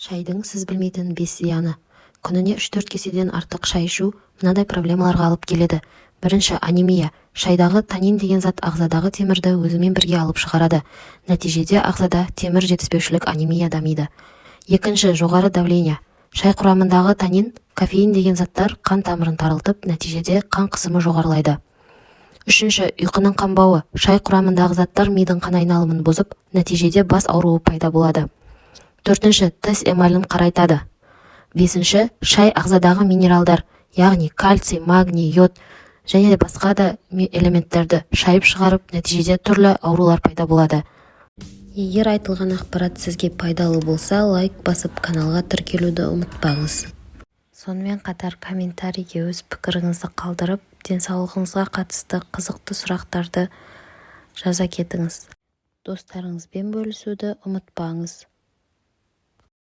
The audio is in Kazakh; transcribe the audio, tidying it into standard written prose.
Шайдың сіз білмейтін бес зияны. Күніне 3-4 кеседен артық шай ішу мынадай проблемаларға алып келеді. Бірінші, анемия. Шайдағы танин деген зат ағзадағы темірді өзімен бірге алып шығарады. Нәтижеде ағзада темір жетіспеушілік, анемия дамиды. Екінші, жоғары давление. Шай құрамындағы танин, кофеин деген заттар қан тамырын тарылтып, нәтижеде қан қысымы жоғарылайды. Үшінші, ұйқының қанбауы. Шай құрамындағы заттар мидың қан айналымын бұзып, нәтижеде бас ауруы пайда болады. Төртінші, тіс эмалін қарайтады. Бесінші, шай ағзадағы минералдар, яғни кальций, магний, йод және басқа да элементтерді шайып шығарып, нәтижеде түрлі аурулар пайда болады. Егер айтылған ақпарат сізге пайдалы болса, лайк басып, каналға тіркелуді ұмытпаңыз. Сонымен қатар комментарийге өз пікіріңізді қалдырып, денсаулығыңызға қатысты қызықты сұрақтарды жаза кетіңіз. Достарыңызбен бөлісуді ұмытпаңыз.